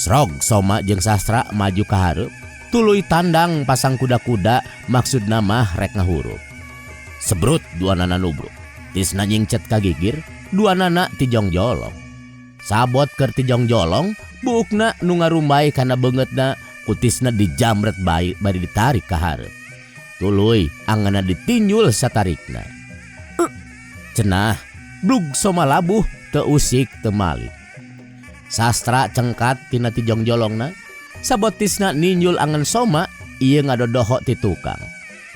Srog Soma jeung Sastra maju ka hareup, tuluy tandang pasang kuda-kuda maksudna mah rek ngahurup. Sebrut duanana nubruk. Tisna nyingcet ka gigir, duanana tijong-jolong. Sabot keur tijong-jolong, buukna nu ngarumbay kana beungeutna ku Tisna dijamret bae bari ditarik ka hareup. Tuluy angeunna ditinjul satarikna. Cenah, blug Soma labuh teu usik teu malik. Sastra cengkat tina tijong-jolongna, sabot Tisna ninjul angen Soma, ieu ngadodoho ti tukang.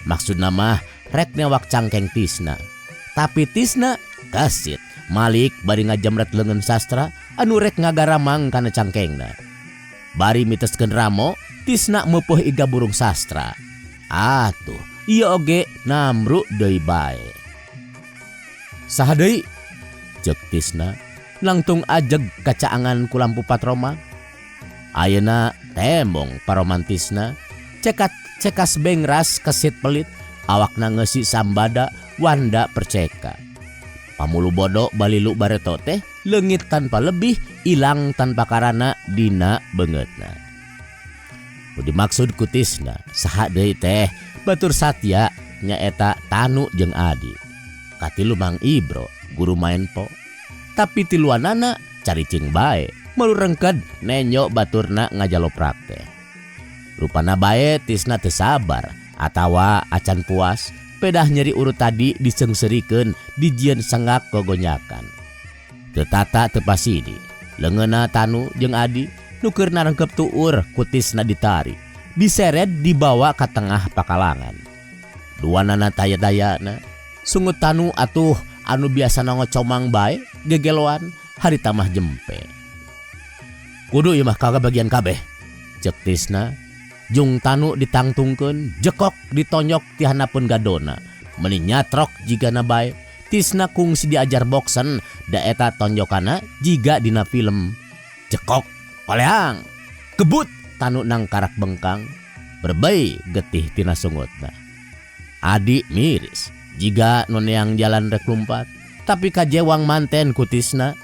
Maksudna mah rek newak cangkeng Tisna. Tapi Tisna kesit, malik bari ngajamret leungeun Sastra anu rek ngagaramang kana cangkengna. Bari miteskeun ramo, Tisna meupeah iga burung Sastra. Atuh, ieu oge namru deui bae. Saha deui? Ceuk Tisna, nangtung ajeg kacaangan ku lampu patroma. Ayeuna tembong paromantisna, cekat cekas bengras kesit pelit, awakna ngeusi sambada wanda perceka. Pamulu bodo balilu bareto teh leungit tanpa lebih, ilang tanpa karana dina beungeutna. Nu dimaksud ku Tisna saha deui teh batur Satya nyaeta Tanu jeung Adi. Katilu Mang Ibro guru maen po. Tapi tiluanana caricing bae, melu rengked nenjo baturna ngajaloprak teh. Rupana bae Tisna teu sabar atawa acan puas, pedah nyeri urut tadi diseungseurikeun dijieun sengak gogonyakan. Teu tata teu pasidi, leungeunna Tanu jeung Adi nu keur narengkep tuur ku Tisna ditarik, diseret dibawa ka tengah pakalangan. Duanana taya-dayana, sungut Tanu atuh anu biasana ngocomang bae gegeloan harita mah jempe. Kudu ieu mah kagabagian kabeh, ceuk Tisna. Jung Tanu ditangtungkeun, jekok ditonyok ti handapeun gadona. Meuni nyatrok jigana bae, Tisna kungsi diajar boksen, da eta tonjokana jiga dina film. Jekok, koleang, kebut Tanu nangkarak bengkang, berbei getih tina sungutna. Adi miris, jiga nu neang jalan rek lumpat, tapi kajewang manten ku Tisna.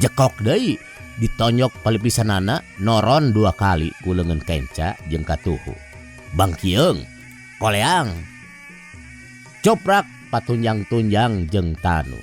Jekok deui, ditonyok palipisanana noron 2 kali ku leungeun kenca jeung katuhu. Bangkieung, koleang, coprak patunjang-tunjang jeung Tanu.